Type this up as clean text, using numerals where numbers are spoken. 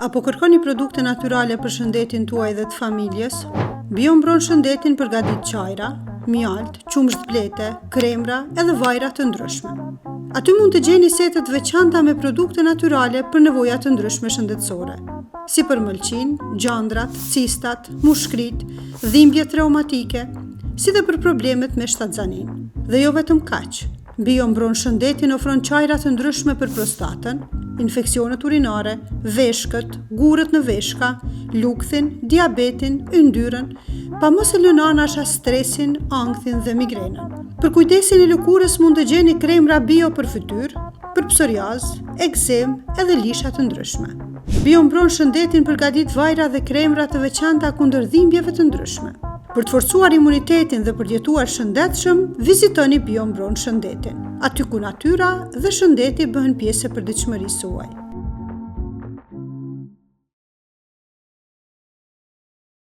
A po kërkoni produkte natyrale për shëndetin tuaj dhe të familjes? Bio Mbron Shëndetin përgatit çajra, mjaltë, qumësht blete, kremra edhe vajra të ndryshme. Aty mund të gjeni sete të veçanta me produkte natyrale për nevoja të ndryshme shëndetësore, si për mëlçinë, gjandrat, cistat, mushkëritë, dhimbjet reumatike, si dhe për problemet me shtatzaninë. Dhe jo vetëm kaq. Bio Mbron Shëndetin ofron çajra të ndryshme për prostatën, infeksionet urinare, veshkët, gurët në veshka, lukthin, diabetin, yndyrën, pa mos e lënë anash as stresin, ankthin dhe migrenën. Për kujdesin e lëkurës mund të gjeni kremra bio për fytyrë, për psoriazë, ekzemë edhe lisha të ndryshme. Bio Mbron Shëndetin përgatit vajra dhe kremra të veçanta kundër dhimbjeve të ndryshme. Për të forcuar imunitetin dhe për të jetuar shëndetshëm, vizitoni Bio Mbron Shëndetin, aty ku natyra dhe shëndeti bëhen pjesë e përditshmërisë suaj.